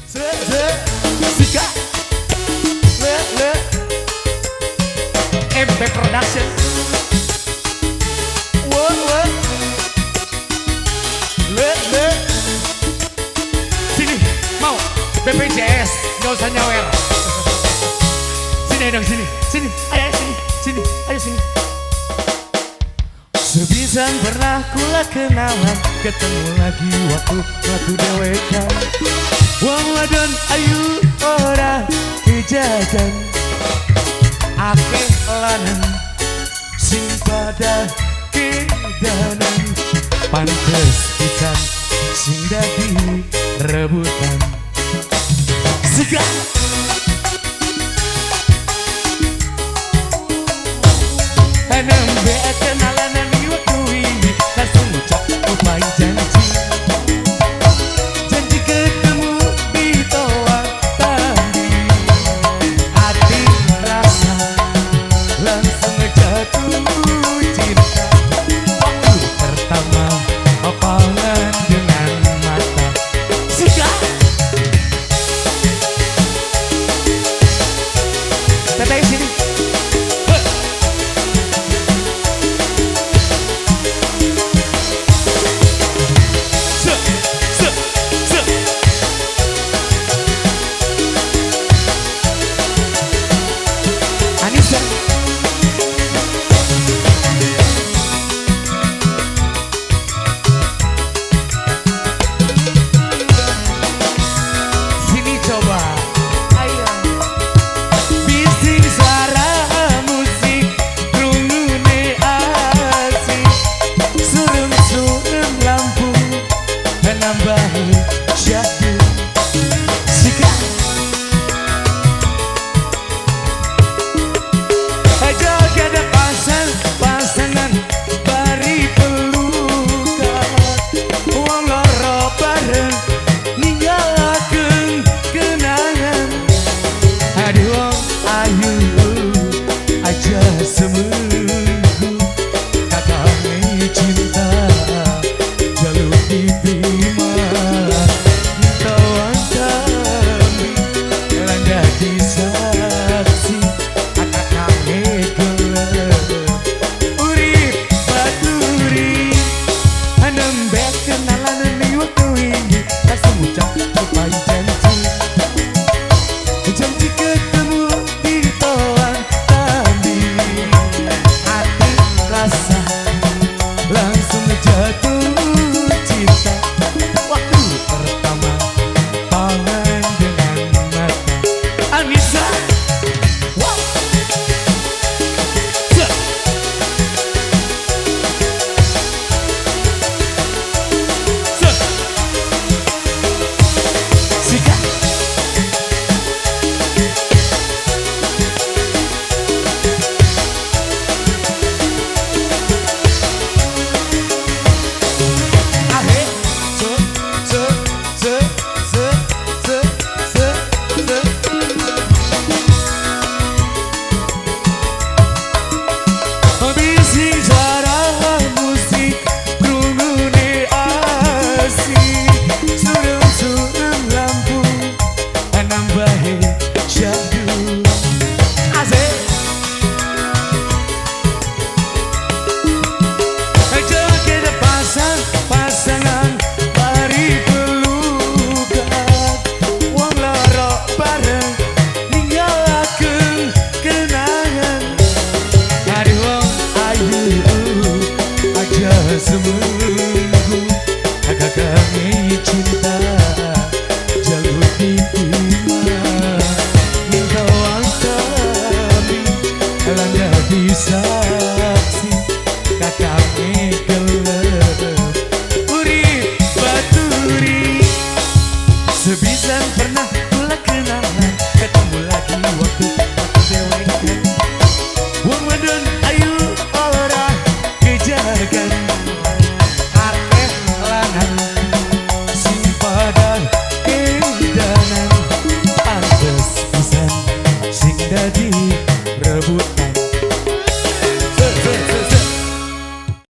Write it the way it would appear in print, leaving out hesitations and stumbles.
Se se sika. Le le. MP Production. Wo wo. Le le. Sini, mau BPJS, nggak usah nyawer. Sini dong, sini, sini, ayo sini, sini, ayo sini. Sepisan pernah kula kenalan, ketemu lagi waktu waktu dewekan. Wong wadon ayu ora kejajan, akeh lanang sing pada kedanan, pantes pisan sing dadi rebutan. Siga. Nembe